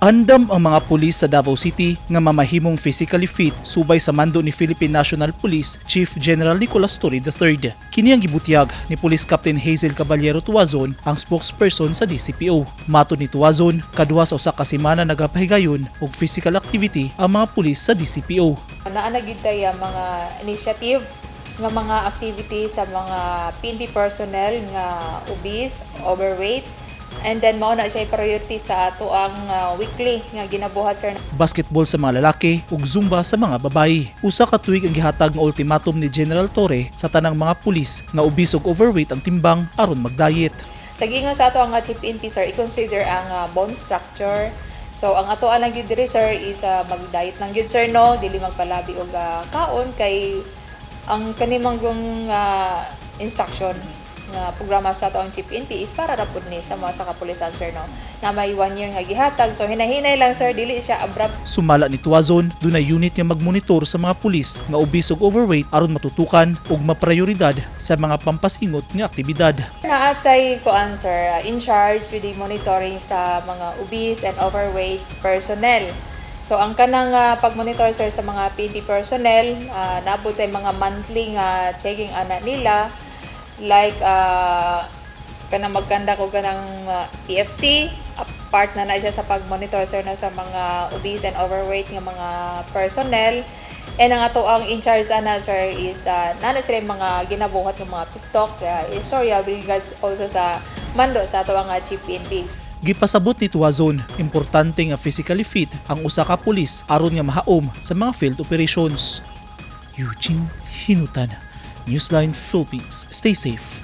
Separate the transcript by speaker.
Speaker 1: Andam ang mga pulis sa Davao City nga mamahimong physically fit subay sa mando ni Philippine National Police Chief General Nicolas Torre III. Kini ang gibutyag ni Police Captain Hazel Caballero Tuazon, ang spokesperson sa DCPO. Matod ni Tuazon, kaduha sa usa ka semana nagapahigayon og physical activity ang mga pulis sa DCPO.
Speaker 2: Naa na gyud tay mga initiative nga mga activity sa mga PNP personnel nga obese, overweight, and then mao na siya priority sa ato ang weekly nga ginabuhat, sir.
Speaker 1: Basketball sa mga lalaki ug zumba sa mga babayi. Usa ka tuig ang gihatag nga ultimatum ni General Torre sa tanang mga pulis nga obese ug overweight ang timbang aron mag-diet.
Speaker 2: Sa gingon sa ato ang Chief PNP, sir, i-consider ang bone structure. So ang ato lang gyud diri, sir, is mag-diet lang gyud, sir, no, dili magpalabi og kaon kay ang kani manggong instruction nga programa sa ato ang Chief PNP is para ra pud ni sa mga sa kapulisan, sir, no, na may one year nga gihatag. So hinahinay lang, sir, dili siya abrupt.
Speaker 1: Sumala ni Tuazon, dunay unit nga magmonitor sa mga pulis nga obese ug overweight aron matutukan ug maprioridad sa mga pampasingot nga aktibidad.
Speaker 2: Naa tay kuan, sir, in charge with the monitoring sa mga obese and overweight personnel. So ang kanang pag-monitor, sir, sa mga PNP personnel, naabot tay mga monthly nga checking ana nila, like kanang magkanda ko kanang PFT, part na na siya sa pag-monitor, sir, na sa mga obese and overweight nga mga personnel. And ang ato ang in charge ana, sir, is naa na sila yung mga ginabuhat ng mga TikTok istorya with regards also sa mando sa ato ang Chief PNP.
Speaker 1: Gipasabot ni Tuazon, importante nga physically fit ang usa ka pulis aron nga mahaom sa mga field operations. Eugene Hinutan, Newsline Philippines. Stay safe.